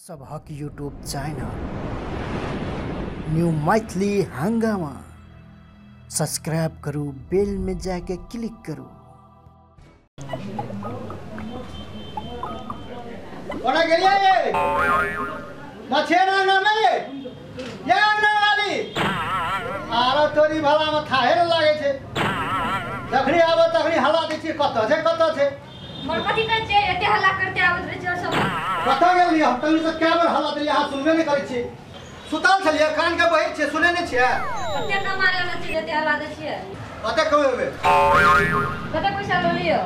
सबहक YouTube channel new Maithili हंगामा subscribe करू, बेल में जाके क्लिक करू। कोना गेलियै मछेना नामे या ना वाली आरो तोरी भला में थाहे न लागे छै। जखनी आबो तखनी हल्ला दै छी, कत छै कत छै मोर कथि कहै छै एते हल्ला करते आबत रहे छै सब। कत गेलियै हम तनी से कै बेर हल्ला देलियै, अहाँ सुनबे नै करै छी। सुतल छलियै, कान के बहिर छै, सुनै नै छियै। कते कमा लेने छी एते हल्ला दै छियै? कते कमेबै? कते पैसा ल लियो?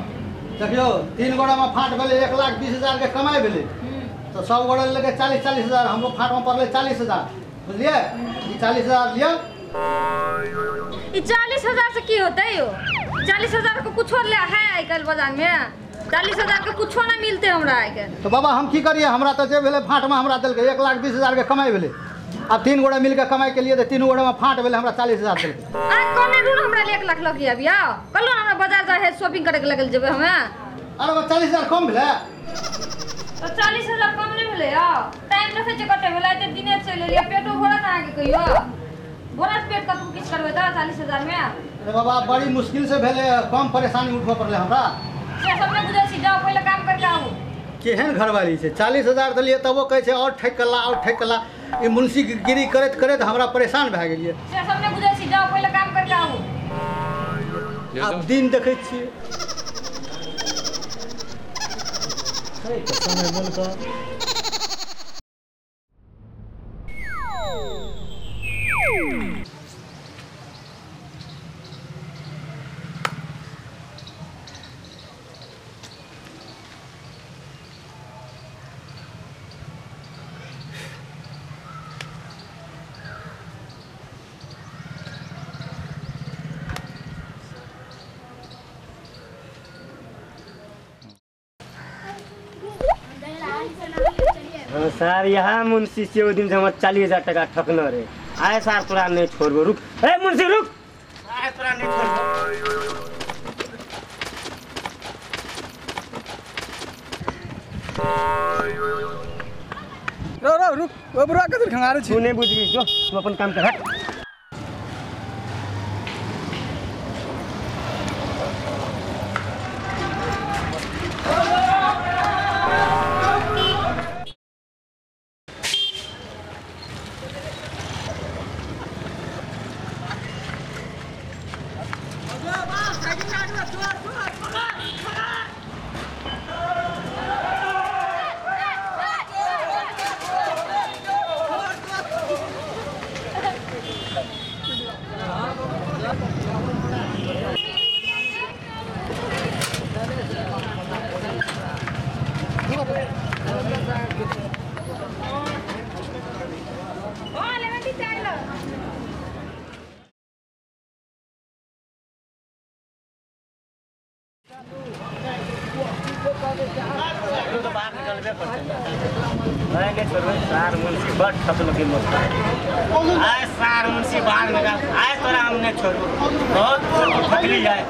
देखियौ 3 गोड़ा में फाट भेलै, 1,20,000 के कमाइ भेलै। तो सब गोड़ा लेके 40-40 हजार, हमरो फाट में पड़लै 40,000, बुझलियै? ई 40,000 लिअ। ई 40,000 से की होतै यो? 40,000 के कुछो ले है आइ काल्हि बाजार में? 40,000 के कुछो ना मिलते हमरा आइ काल्हि। तो बाबा हम की करिए, हमरा तो जे भेलै फाट में हमरा देलकै 1,20,000 के कमाइ भेलै। अब 3 गोड़ा मिलके कमाइ के लिए तो 3 गोड़ा में फाट भेलै, हमरा 40,000 देलकै। आ कोने रूल हमरा 1 लाख लग आबिया कलो हमरा बाजार जाय है शॉपिंग करे के लगल जेबै हमे। अरे 40,000 कम भेलै? तो 40,000 कम नहीं भेलै आ टाइम रखै छै कते भेलै ते दिने चलि एलियै, पेटो भरत अहाँके कहियो भरत पेट कतबो किछु करबै तऽ 40,000 में। अरे बाबा बड़ी मुश्किल से भेलै, कम परेशानी उठबऽ पड़लै हमरा। से सब नहि बुझै छी, जाउ पहिले काम करके आबू। केहन घरवाली छै, 40,000 देलियै तबो कहै छै और ठकि कला और ठकि कला। ई मुंशीगिरी करैत करैत हमरा परेशान भए गेलियै। से सब नहि बुझै छी, जाउ पहिले काम करके आबू। आब दिन देखै छियै। समय मोन कऽ सर यहाँ मुंशी से ओ दिन से हमर 40,000 टका ठकने रहे। आए सार तोरा नहीं छोड़बो, रुक ए मुंशी रुक, आए तोरा नहीं छोड़बो। रो रो रुक, ओ बुढ़वा कथि खंगारे छी? तू नहीं बुझबी, जो तू अपन काम कर। हट तो बाहर निकलबे करतै, नहीं छोड़बै सार मुंशी बड़ ठकलकै मोर। आए सार मुंशी बाहर निकल, आए तोरा हम नहीं छोड़बो, बहुत ठकली जाए।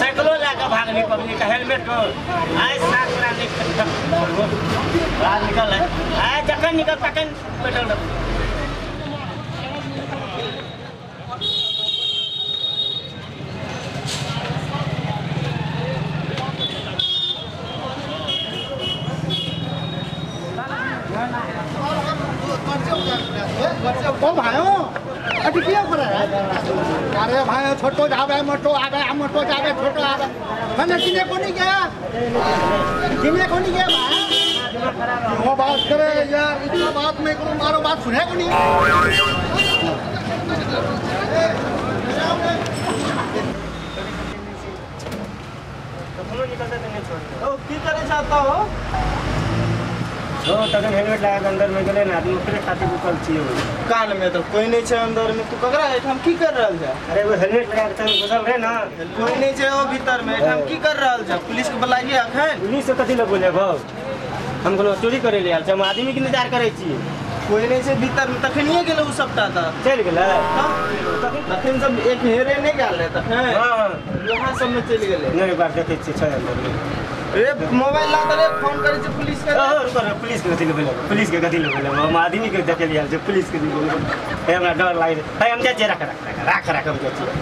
साइकिलो लाके भागली पब्लिक का हेलमेट को। आए सार तोरा नहीं छोड़बो, बाहर निकल आए, जखन निकल तखन पेट्रोल। ओ भाइयों अभी क्या कर रहा है? अरे भाइयों छोटो जावे मोटो आवे, मोटो जावे छोटो आवे, मैंने चिने को नहीं गया, चिने को नहीं गया भाई। वो बात करे यार, इतना बात में करूँ मारो बात सुने को नहीं। निकलते नहीं छोड़ते। ओ की करे चाहता हो? जो तखन हेलमेट लगा के अंदर में गेलै ने आदमी, ओकरे खातिर रुकल छियै। कान में तो कोई नहीं छै अंदर में, तू ककरा एठाम की कर रहल छै? अरे वो हेलमेट लगा के तखन घुसल रहे ना, कोई नहीं छै ओ भीतर में, एठाम की कर रहल छै? पुलिस के बुलाइए अखन। पुलिस से कथी लए बोलेबौ? हम कोनो चोरी करे ले आयल छी, हम आदमी के इंतजार करै छी। कोई नहीं छै भीतर में, तखनिए गेलै उ सबटा तऽ चलि गेलै। तखन सब एक हेरे नहीं गेल रहे तखन। हां यहाँ सब में चलि गेलै। नहीं बार देखै छियै छै अंदर में। ए मोबाइल ला रे फोन करै छै पुलिस के। रुको रे, पुलिस के कथि ले बोलेबो, पुलिस के कथि ले बोलेबो, हम आदमी के देखे लिया छै, पुलिस के नहीं बोलेबो। हे हमरा डर लागे छै। हे हम जाइ छियै, रख रख रख रख रख, हम जाइ छियै।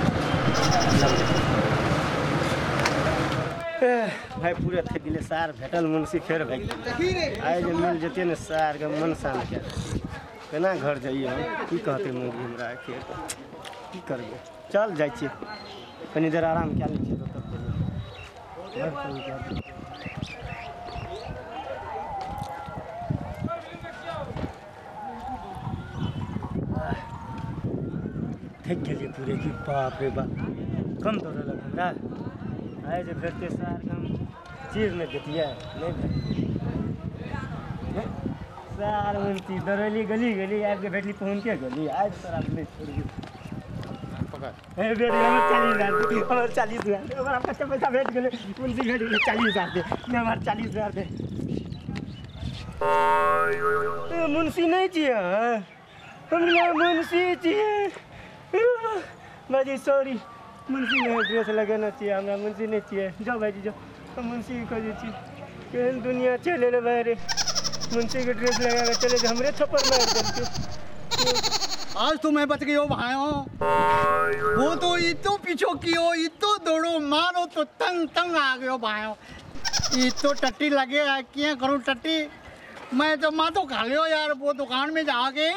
भाई पूरा थकि गेलै सार, भेटल मुंशी फेर भागि गेलै। आइ जे मिल जेतियै ने सार के मन शान्त कए देतियै। केना घर जइयै हम, की कहतै मौगी हमरा, आखिर की करबै। चल जाइ छियै, कनी देर आराम कए लै छियै तब जेबै। घर फोन कए दियै। थकि गेलियै पूरे की, बाप रे बाप, कम दौड़लक हमरा। आइ जे भेटतै सार हम चीर नहि देतियै, नहि भेटतै सार मुंशी। दौड़ली गली गली आबि कऽ भेटली पहुँचके गली, आइ तोरा नहि छोड़बी। हे भेट गेलै हमर 40,000 दे, हमर 40,000 दे, हमरा कते पैसा भेट गेलै मुंशी, भेट गेलै 40,000 दे, नहि हमर 40,000 दे। मुंशी नहि छियै हमरा, मुंशी छियै भाईजी, सॉरी मुंशी नहि, ड्रेस लगेने छियै हमरा, मुंशी नहि छियै। जाउ भाईजी जाउ, हम मुंशी खोजै छी। केहन दुनिया चलि एलै भाई रे, मुंशी के ड्रेस लगा के चले हमरे थप्पड़ मारि देलकै। आज तो मैं बच गई हो भाइयों, वो तो इतो पीछो कियो, इतो दौड़ो मारो तो तंग तंग आ गयो भाइयों। इतो टट्टी लगे है, क्या करूँ टट्टी, मैं तो माँ तो खा लियो यार। वो दुकान में जाके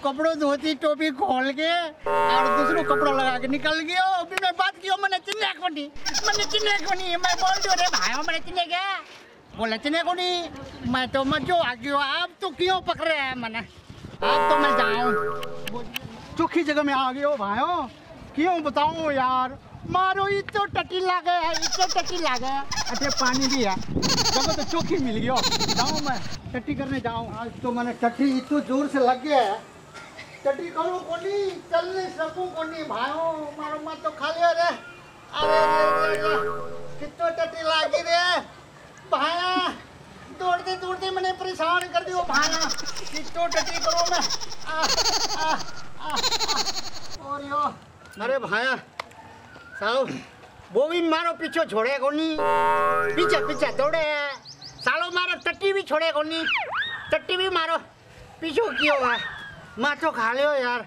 कपड़ों धोती टोपी खोल के और दूसरों कपड़ा लगा के निकल गयो। अभी मैं बात कियो, मैंने चिन्ह को नहीं, मैंने चिन्ह को नहीं, मैं बोल दो रे भाइयों मैंने चिन्ह गया, बोले चिन्ह को नहीं, मैं तो मजो आ गयो। आप तो क्यों पकड़े हैं मैंने, आप तो मैं जाऊँ चोखी जगह में आ गयो भाइयों, क्यों बताऊँ यार। मारो इतो टट्टी लागे है, इतो टट्टी लागे है, अरे पानी भी है, जगह तो चोखी मिल गयो। जाऊँ मैं टट्टी करने जाऊँ। आज तो मैंने टट्टी इतो जोर से लग गया है, टट्टी करूँ कोनी, चल नहीं सकूँ कोनी भाइयों, मारो मत तो खा लियो रे। अरे रे रे कितो टट्टी लागी रे भाया, दौड़ते दौड़ते मैंने परेशान कर दियो भाया, कितो टट्टी करूँ मैं। आ, आ, आ, आ, और यो अरे भाया सालो वो भी मारो पीछे छोड़े कोनी, पीछे पीछे दौड़े सालो, मारो टट्टी भी छोड़े कोनी, टट्टी भी मारो पीछे क्यों है, माथो खा लियो यार,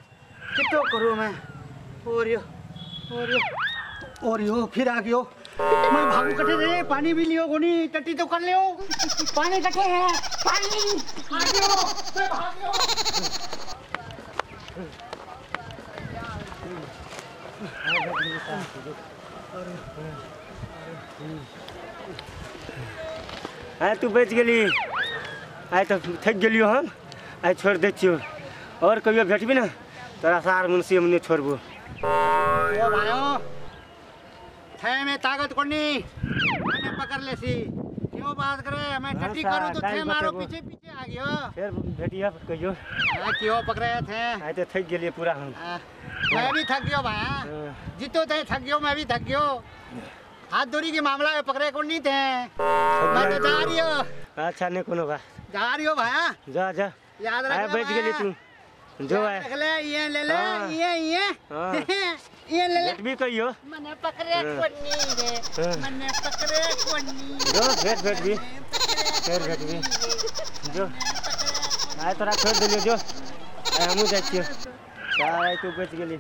कितो करूँ मैं। और यो और यो और यो फिर आ गयो मैं, भागू कटे रे, पानी भी लियो कोनी, टट्टी तो कर लियो, पानी कटे है, पानी आ गयो, मैं भाग गयो। आइ तू बचि गेली, आइ तऽ थकि गेलियो हम, आइ छोड़ि दै छियौ, और कहियो भेटबी ने तोरा सार मुंशी हम नहीं छोड़बो। ओ भाइयों थे में ताकत कोनी, मैंने पकड़ ले सी, क्यों बात करे, मैं टट्टी करूं तो थे मारो पीछे पीछे आ गयो। फिर भेटिया कहियो। हां क्यों पकड़े थे, आइ तो थक गेलिए पूरा हम। मैं भी थक गयो भाया, जितो थे थक गयो, मैं भी थक गयो, हाथ दूरी के मामला में पकड़े को नहीं थे, मैं तो जा रही हो। अच्छा नहीं कोनो बात, जा रही हो भाया, जा जा, याद रख, बच गेली तू, जो है रख ले, ये ले ले, ये ये ये ले ले, भी कहियो मने पकड़े कोनी रे, मने पकड़े कोनी, जो भेट भेट भी, फेर भेट भी, जो आइ तोरा छोड़ देलियो, जो आइ हमहूँ जाइ छियौ, आइ तू बचि गेली।